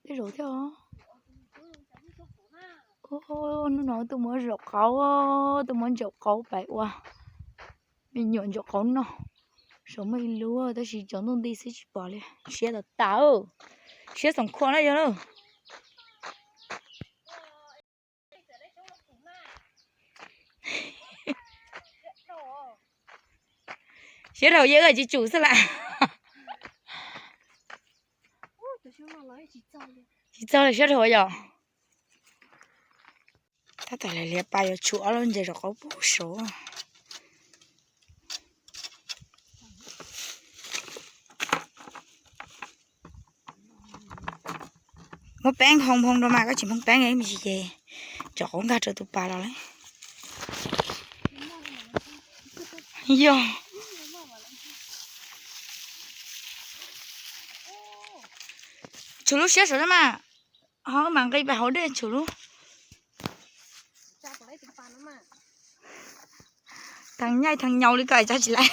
tej zaum thiab os. Hnub no tuaj muab zaum qauv, tuaj muab ntsaum qauv pais ua me nyuam ntsaum qauv noj. Saum muaj ib lub tab sis tsaus ntuj nti xwb tsis pom li. Siab tas tas, siab xoom khuam na yog lawm. Siab dhau yeej tsis tsum xwb lam. Tsis txog li siab dhau yom. Tab tom liav liav pas yuav tshuam ob lub ntses zaum qauv pub saud. Muab peeb nphoo nphoo rau mas koj tsis nphoo peeb me ntsis ces ntsaum qauv nkag rau tus pas los lawm. Yog. Tshum lub siab saud mas, ho mas nqis pais hauv dej tshum lub. Thav nyaij thav nyaus li ko tso tsis laiv.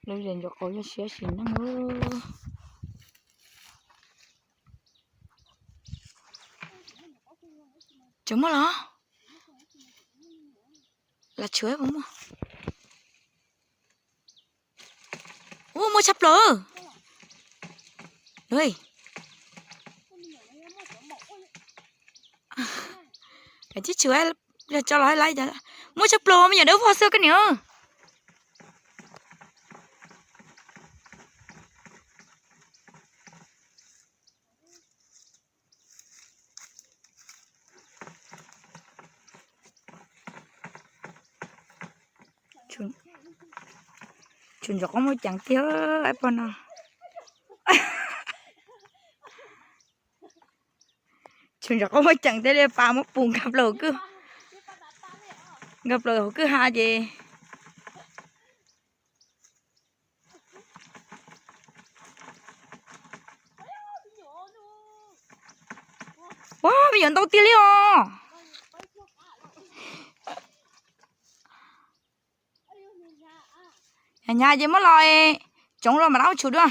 Lub zes ntsaum qauv yog siab sim neej. Tseem muaj los? Lam tshua puas muaj? Ua muaj tshaj plaws. Lam tib tshua, yog tso los laiv, muaj tshaj plaws me nyuam dawb vog xwb koj niam. Tshum ntsaum qauv muaj ceem tiag ib pog no. Tshum ntsaum qauv muaj ceem tiag li pas muab pus nkag plaws hauv kwj, nkag plaws hauv kwj ha ces. Ua, me nyuam ntau tiag li os. Hnyav ces muab los tsoov los mam rau tshum dua.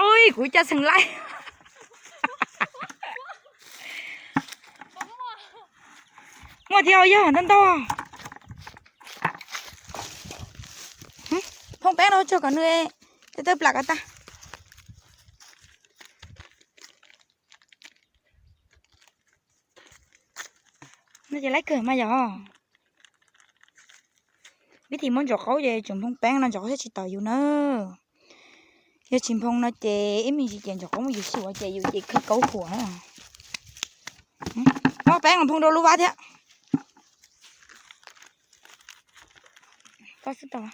Ui, kuv cas txheem laib. Muaj thiab yog ntau ntau. Phoo peeb rau tsuag kom nws tawg plam kom tag. No ces laib kawg mas yog. Vib thim muab ntsaum qaub ces tseem phoo peeb no ntsaum qaub thiaj tsis tom yus na. Yog tsis phoo no ces ib me ntsis ces ntsaum qaub muab yus xyuas ces yus ces khawb kaub huam na. Muab peeb los phoo rau lub vab thiab. Koj xwb tau.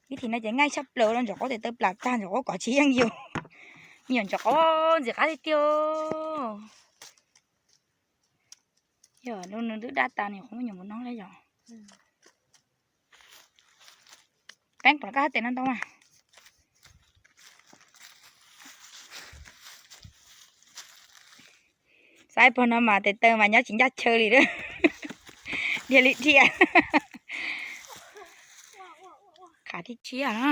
Vib thim no ces ngaij tshaj plaws rau ntsaum qaub tes taw plam tag ntsaum qaub kov tsis yeej yus. Me nyuam ntsaum qaub ntxim qab tiag tiag. Yog nws twb dab tas nws qhov me nyuam mus no li yom. Peeb kom koj hab tes no ntau mas. Saib pog no mas tes taw mas nyob tsis ncaj chaw li. Dhia li dhia. Qhav thib tshiab na.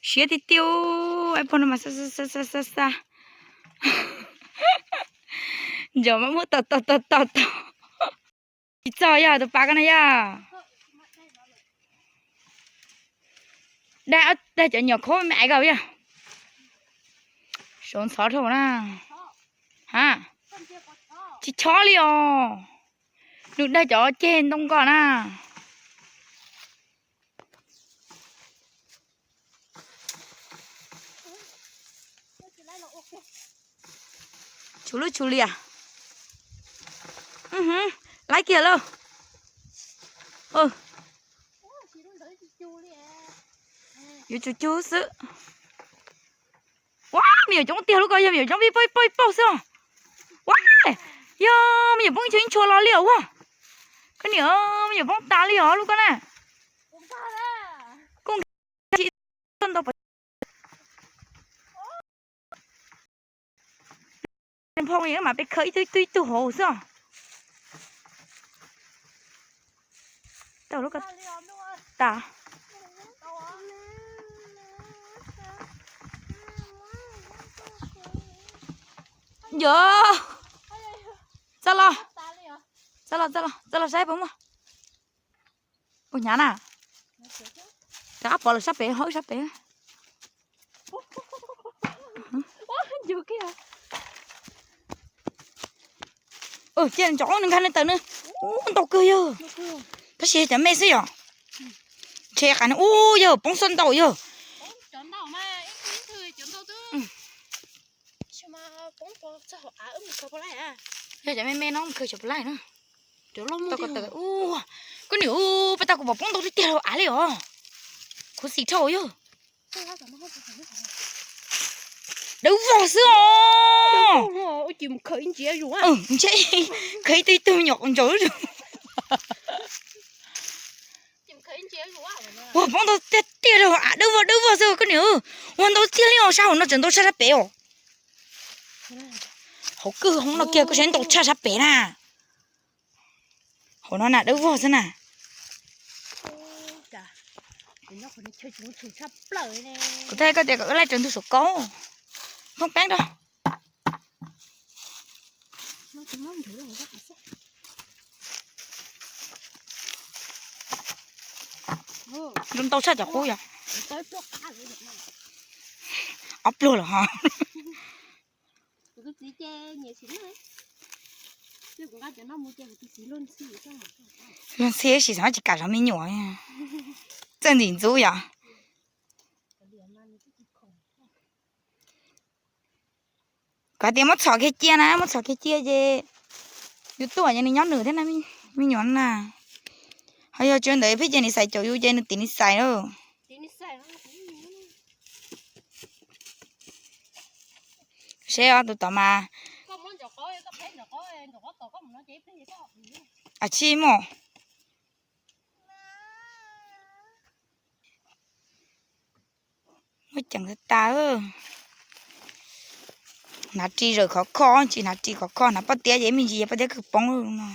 Siab tiag tiag, ib pog no mas xa xa xa xa. Ntsaum mas muab tom tom tom tom tom. Tsis txog yog tus pas ko na yog. Dag, dag cov nyuam khaub me ais ko yog. Saud ntxhov dhau na. Ha, tsis chob li os. Nws dag cov ceg ntoo ko na. Tshua lub tshua liam. Laib kiag lauj. Yuav tsum cug xwb. Ua, Me nyuam coob tiag lub ko, yog me nyuam coob vij pauj pauj pauj xwb os. Ua, yog me nyuam poob chaw ib ntshua los li os ua. Koj niam, me nyuam poob tas li os lub ko na. Kuj ntau. Phoo mas peb khawb ib tug ib tug ib tug hauv xwb os. Tau lub ko tas. Yog, txog los, txog los, txog los, txog los saib puas muaj. Puas hnyav na? Rov qab pov lawm sab pem, hauv sab pem. Cia nws tsom nws nkag nws tawm nws. Ub, ntau kawg yog. Tab sis cov me xwb yom. Ntshe qas nws ub yog poob xwb ntau yog. Yog cov me me no mus khaws xyov puas laij na. Koj niam, ub, peb tau kuv pom poob ntau tiag tiag rau av li os. Khuv xim dhau yog. Dawb vog xwb os. Ntshe khaws ib tug ib tug nyom ntsawv. Ua poob ntau tiag tiag rau av dawb vog dawb vog xwb koj niam. Ua ntau tiag li os, sab hauv no tseem ntau tshaj sab pem os. Hauv kwj hoob no kiag koj saib ntau tshaj sab pem na. Hauv no na dawb vog xwb na. Kuv thaij koj tias kom wb laij raws ntug saum kaub. Thoob peeb rau. Ntau tshaj cov qub yom. Ob pluag lawm ho. Luag ntxhi tab sis xav tsis kam zov me nyuam. Txawj ntxim ntxub yom. Koj tias muab txhom kiag cia na, muab txhom kiag cia ces yus tuaj ces nws nyob nws thiab na, me nyuam na. Ho yog tsis ua ntawd pheej cia nws xais caum yus ces nws tim nws xais lauj. Seb os, tus tod mas. Ab tsi mos. Muaj ceem tas tas. Hnav ris zawm khov kho, tsis hnav ris khov kho, hnav pob tiab ces me ntsis pob tiab kawg poob no.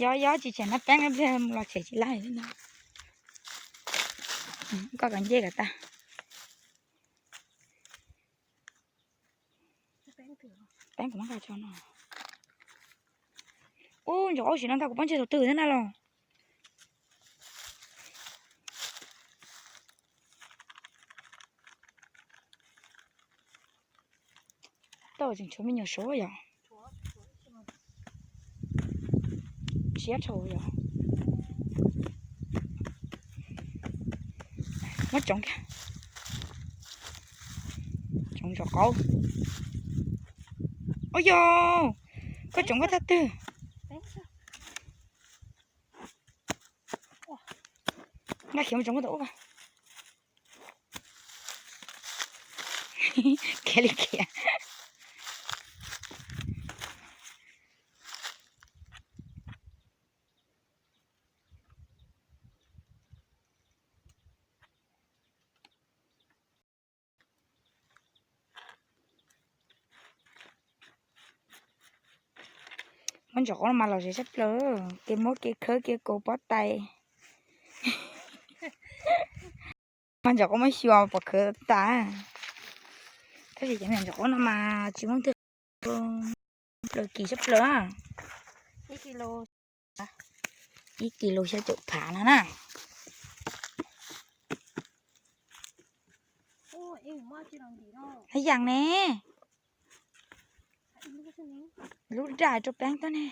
Yob yob tsis tshem nab peeb ib pliag mus los tshem tsis laij li no. Koj kov ncej kom tas. Peeb kuv muab nqa tso no. Ub, ntsos qaub sim no ntag kuv poob ntsej thaum twg thiab na los. Tau tseem tshuav me nyuam suav yom. Siab dhau yom. Muab tsoov kiag. Tsoov ntsos qaub. Ua yog, koj tsoov koj thaj twg? Nqa khiav mus tsoov koj tom ub. Khiav li khiav. Muab ntsos qaub no mas lom zem tshaj plaws, kev muab kev khawb kev kaus pob tais. Mas ntsos qaub muab xyuas pom khawv tas. Tab sis cov me ntsos qaub no mas tsis muaj twg. Plaws kim tshaj plaws. Ib kis lus xya caum phav no na. Hab yam ne. Lub daj rau peeb tuab ne.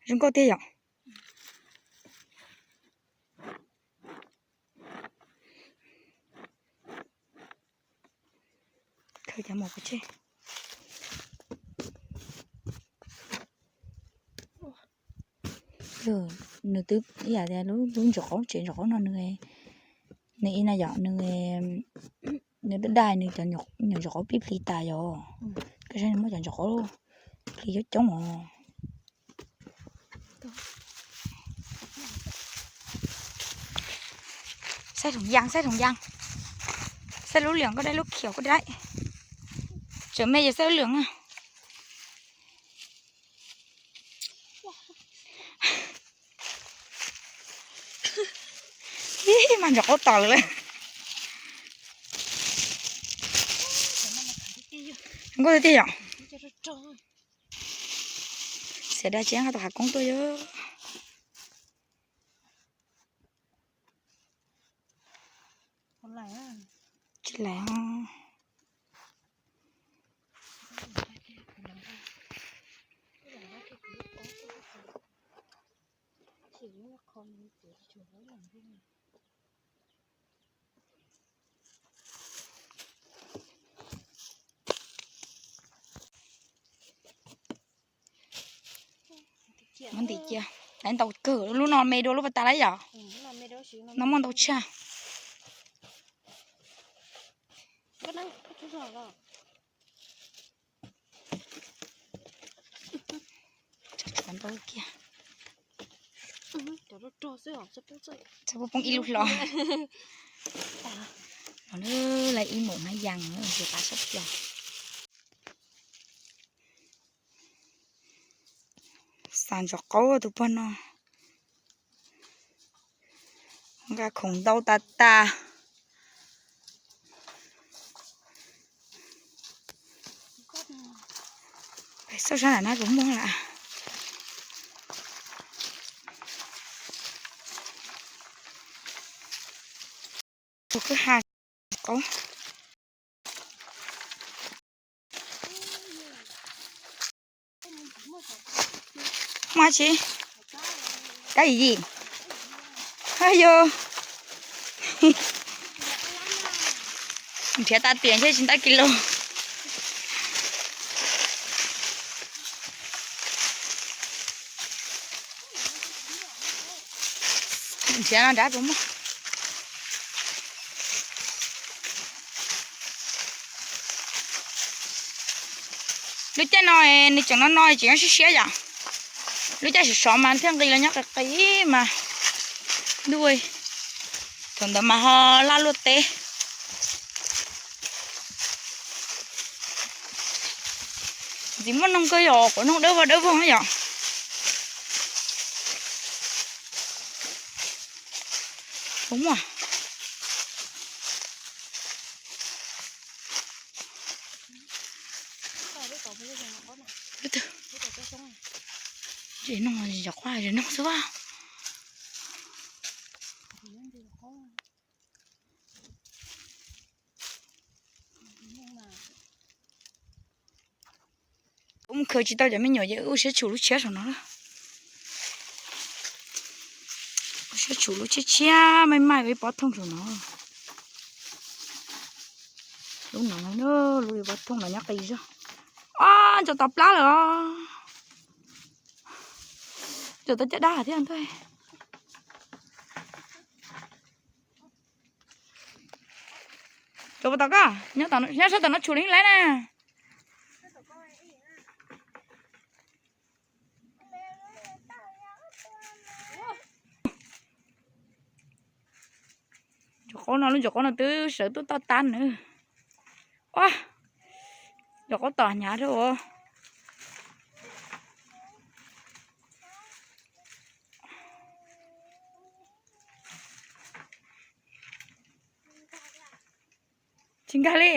Zoo nkauj tiag yom. Khaws cov mom pov tseg. Yog nws twb ib yam tias lub ntsuag qaub tsev ntsuag qaub no nws, nws ib no yom, nws, nws daj daj nws cov nyuam ntsuag qaub pib plig tas yom. Koj saib nws muaj cov ntsuag qaub plig coob coob os. Saib rooj yas, saib rooj yas, saib lub lwm koj dai, lub khiav koj dai. Tseem me ces saib lub lwm na. Ib mas ntsuag qaub tom lawm. Nkauj tiag yom. Xiam dab tsi nqa tus qhov koob tuaj yom. Tsis laiv os. Muab ntim cia. Laiv ntau kawg, lub no me dua lub pas tas lawm yom. No muaj ntau tshaj. Tshuav ntau kiag. Txhob poob ib lub hlo. Los lawm ib mus na yas, tsis qab sab plaws. Xav ntsuag qaub tus pog no. Nqa khoom ntau tas tas. Peb xauj sab nram no puas muaj lawm. Tus kwj ha qaub. Muaj tsi? Kab yim yim. Yog. Nrhiav tas tiam ntshe tsis ntab kis lus. Nrhiav no nrad puas muaj. Lub caij no nws tseem no no tseem nyob siab siab yom. Lub caij sov sov mas thiaj nqis los nyob qis qis mas. Ntuj, thaum ntawd mas ho laj luaj teb. Ntxim muaj noog kawg yom, quav noog dawb vog dawb vog yom. Puas muaj? Lub twg? Zem noog, zem quaj zem noog xwb. Kuv mus khaws tsis tau cov me nyuam ces ua siab tshum lub tshiab saum no. Ua siab tshum lub tshiab tshiab maij maij ua ib pob thooj saum no. Lub no, lub pob thooj no nyob qis zog. Ob, ntsaum tau plab lawm os. Ntsaum tau caj dab thiab ntag. Ntsaum puas tom koj? Nyob sab tom no tshum li lawm na. Ntsaum qaub no, lub ntsaum qaub no twb sawv tuaj toj tab nws. Ua, ntsaum qaub tom hnyav rau. Tsis nkag li.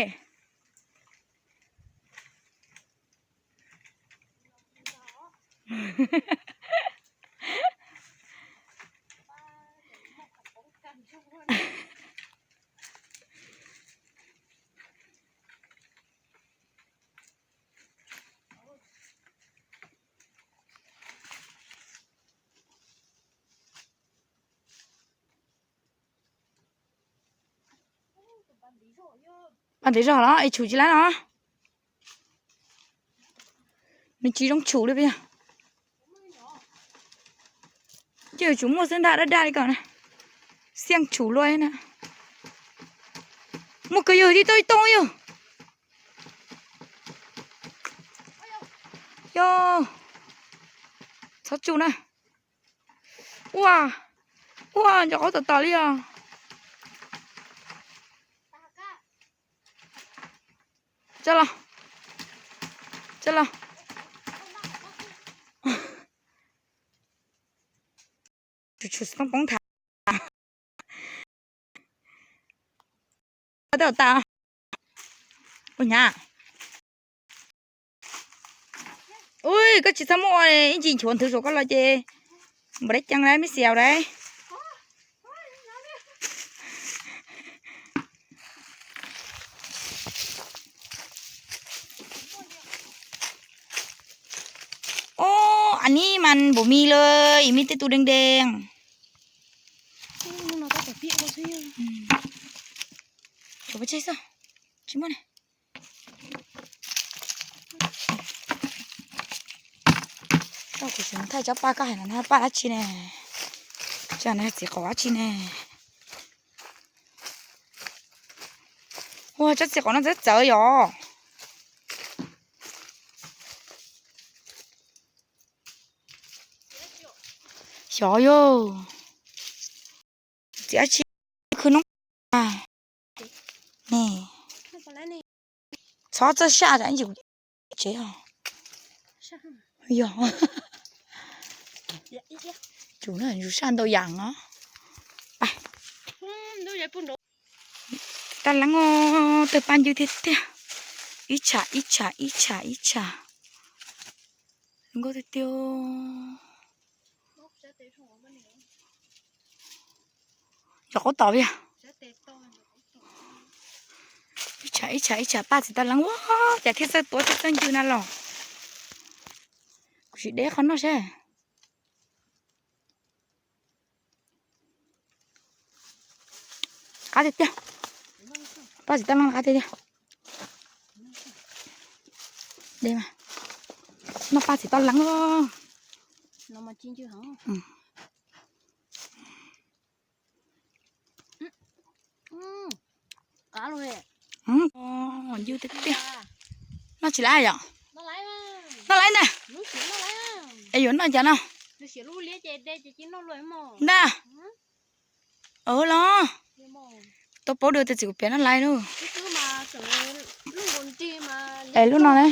Pas ntev zog los es tshum tsis laib los? Nws tsis zoo tshum li puas yog? Ces yuav tsum muaj xwb ntag, daj daj li ko na. Xiaj tshum luaj na. Muaj kawg yog tib toj ib toj yog. Yog. Txhob tsuj na. Ua, ua, nco qab tom tom li os. Coj los, coj los. Tsuj tsuj tsis tau poob tham. Ua nyab. Ui, koj tsis txhob muab ua ib ntsis nchuav nthwv saum koj los ces npaum dab ceev lawm me xiaus lawm. Ub, a nib mas npaum mis lawm, ib me tej tus dees dees. Tsis muaj ne. Koj kuv tsis thaij tsob paj koj hais no na, paj dab tsi ne? Tsob no txiv qaub dab tsi ne? Ua tsob txiv qaub no txawv txawv yom. Xyov yog txiv dab tsi khwv noob ne. Txhob txawj saj tam ib ntsis kuv tsev os. Yog. Tsum na, tsum saj ntau yam os. Txiv taj leeb os, tawg paj ncw tiag tiag. Ib tsham ib tsham ib tsham ib tsham. Zoo nkauj tiag tiag. Cov qaub tom yog. Ib tsham ib tsham ib tsham paj txiv taj leeb ua cas thiaj txawj tuav thiaj txawj ncw na los. Kuv sim de qhov noj seb. Qab tiag tiag. Paj txiv taj leeb qab tiag tiag. De mas. Noj paj txiv taj leeb. Ncw tiag tiag. Noj tsis laiv yom? Noj laiv ntag. Es yuav noj cas no? Ntag. Los tau paub dua tias txiv kuv piav noj laiv lauj. Es lub no ne?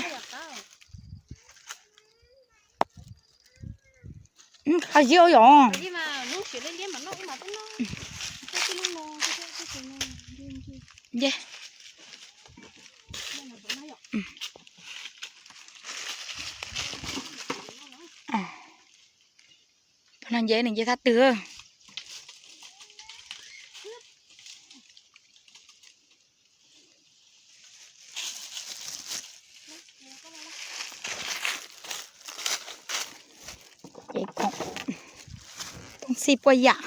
Qab zib yom. Pab no nce nws nce thaj twg. Ces koom toob txhij puaj yam.